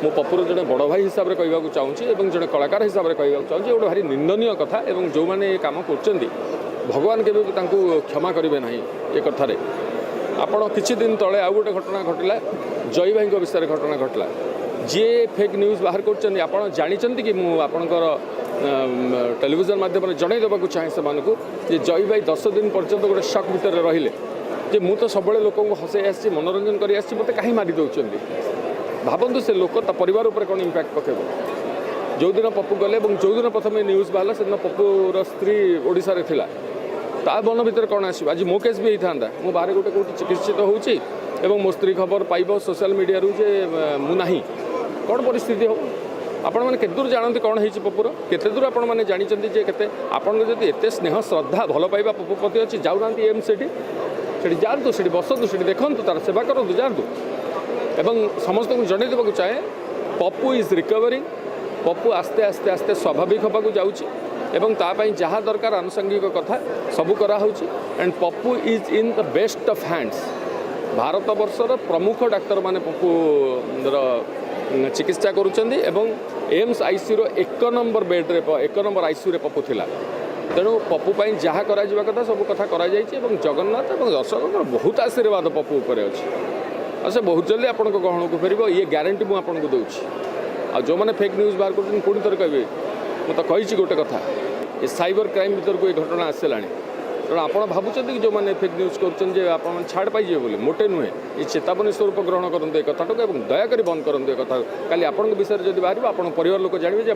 ମୁଁ ପପୁର ଜଣେ ବଡ଼ ଭାଇ ହିସାବରେ କହିବାକୁ ଚାହୁଁଛି ଏବଂ ଜଣେ କଳାକାର ହିସାବରେ କହିବାକୁ ଚାହୁଁଛି, ଗୋଟେ ଭାରି ନିନ୍ଦନୀୟ କଥା। ଏବଂ ଯେଉଁମାନେ ଏ କାମ କରୁଛନ୍ତି, ଭଗବାନ କେବେ ବି ତାଙ୍କୁ କ୍ଷମା କରିବେ ନାହିଁ ଏ କଥାରେ। ଆପଣ କିଛି ଦିନ ତଳେ ଆଉ ଗୋଟେ ଘଟଣା ଘଟିଲା, ଜୟ ଭାଇଙ୍କ ବିଷୟରେ ଘଟଣା ଘଟିଲା। ଯିଏ ଫେକ୍ ନ୍ୟୁଜ୍ ବାହାର କରୁଛନ୍ତି, ଆପଣ ଜାଣିଛନ୍ତି କି, ମୁଁ ଆପଣଙ୍କର ଟେଲିଭିଜନ ମାଧ୍ୟମରେ ଜଣାଇ ଦେବାକୁ ଚାହେଁ ସେମାନଙ୍କୁ ଯେ ଜୟ ଭାଇ 10 ଦିନ ପର୍ଯ୍ୟନ୍ତ ଗୋଟେ ଶକ୍ ଭିତରେ ରହିଲେ ଯେ ମୁଁ ତ ସବୁବେଳେ ଲୋକଙ୍କୁ ହସେଇ ଆସିଛି, ମନୋରଞ୍ଜନ କରି ଆସିଛି, ମୋତେ କାହିଁ ମାରି ଦେଉଛନ୍ତି? ଭାବନ୍ତୁ, ସେ ଲୋକ ତା ପରିବାର ଉପରେ କ'ଣ ଇମ୍ପାକ୍ଟ ପକାଇବ। ଯେଉଁଦିନ ପପୁ ଗଲେ ଏବଂ ଯେଉଁଦିନ ପ୍ରଥମେ ନ୍ୟୁଜ୍ ବାହାରିଲା, ସେଦିନ ପପୁର ସ୍ତ୍ରୀ ଓଡ଼ିଶାରେ ଥିଲା। ତା ମନ ଭିତରେ କ'ଣ ଆସିବ? ଆଜି ମୋ କେସ୍ ବି ହେଇଥାନ୍ତା। ମୁଁ ବାହାରେ ଗୋଟେ କେଉଁଠି ଚିକିତ୍ସିତ ହେଉଛି ଏବଂ ମୋ ସ୍ତ୍ରୀ ଖବର ପାଇବ ସୋସିଆଲ ମିଡ଼ିଆରୁ ଯେ ମୁଁ ନାହିଁ, କ'ଣ ପରିସ୍ଥିତି ହେବ? ଆପଣମାନେ କେତେ ଦୂର ଜାଣନ୍ତି କ'ଣ ହେଇଛି ପପୁର? କେତେ ଦୂର ଆପଣମାନେ ଜାଣିଛନ୍ତି ଯେ କେତେ? ଆପଣଙ୍କ ଯଦି ଏତେ ସ୍ନେହ, ଶ୍ରଦ୍ଧା, ଭଲ ପାଇବା ପପୁ ପ୍ରତି ଅଛି, ଯାଉନାହାନ୍ତି ଏମ୍ ସେଠି? ସେଠି ଯାଆନ୍ତୁ, ସେଠି ବସନ୍ତୁ, ସେଠି ଦେଖନ୍ତୁ, ତାର ସେବା କରନ୍ତୁ, ଯାଆନ୍ତୁ। ଏବଂ ସମସ୍ତଙ୍କୁ ଜଣାଇ ଦେବାକୁ ଚାହେଁ, Papu is recovering. Pappu ଆସ୍ତେ ଆସ୍ତେ ଆସ୍ତେ ସ୍ୱାଭାବିକ ହେବାକୁ ଯାଉଛି ଏବଂ ତା ପାଇଁ ଯାହା ଦରକାର ଆନୁଷଙ୍ଗିକ କଥା ସବୁ କରାହେଉଛି and Papu is in the best of hands. ଭାରତବର୍ଷର ପ୍ରମୁଖ ଡାକ୍ତରମାନେ ପପୁର ଚିକିତ୍ସା କରୁଛନ୍ତି ଏବଂ ଏମ୍ସ ଆଇସିୟୁର 1 ନମ୍ବର ବେଡ଼୍ରେ, 1 ନମ୍ବର ଆଇସିୟୁରେ ପପୁ ଥିଲା। ତେଣୁ ପପୁ ପାଇଁ ଯାହା କରାଯିବା କଥା ସବୁ କଥା କରାଯାଇଛି ଏବଂ ଜଗନ୍ନାଥ ଏବଂ ଦର୍ଶକଙ୍କର ବହୁତ ଆଶୀର୍ବାଦ ପପୁ ଉପରେ ଅଛି ଆଉ ସେ ବହୁତ ଜଲ୍ଦି ଆପଣଙ୍କ ଗହଣକୁ ଫେରିବ, ଇଏ ଗ୍ୟାରେଣ୍ଟି ମୁଁ ଆପଣଙ୍କୁ ଦେଉଛି। ଆଉ ଯେଉଁମାନେ ଫେକ୍ ନ୍ୟୁଜ୍ ବାହାର କରୁଛନ୍ତି, ପୁଣି ଥରେ କହିବି, ମୁଁ ତ କହିଛି ଗୋଟେ କଥା, ଏ ସାଇବର କ୍ରାଇମ୍ ଭିତରକୁ ଏ ଘଟଣା ଆସିଲାଣି। ତେଣୁ ଆପଣ ଭାବୁଛନ୍ତି କି ଯେଉଁମାନେ ଫେକ୍ ନ୍ୟୁଜ୍ କରୁଛନ୍ତି ଯେ ଆପଣମାନେ ଛାଡ଼ ପାଇଯିବେ ବୋଲି? ମୋଟେ ନୁହେଁ। ଏ ଚେତାବନୀ ସ୍ୱରୂପ ଗ୍ରହଣ କରନ୍ତୁ ଏ କଥାଟାକୁ ଏବଂ ଦୟାକରି ବନ୍ଦ କରନ୍ତୁ ଏ କଥା। କାଲି ଆପଣଙ୍କ ବିଷୟରେ ଯଦି ବାହାରିବ, ଆପଣଙ୍କ ପରିବାର ଲୋକ ଜାଣିବେ ଯେ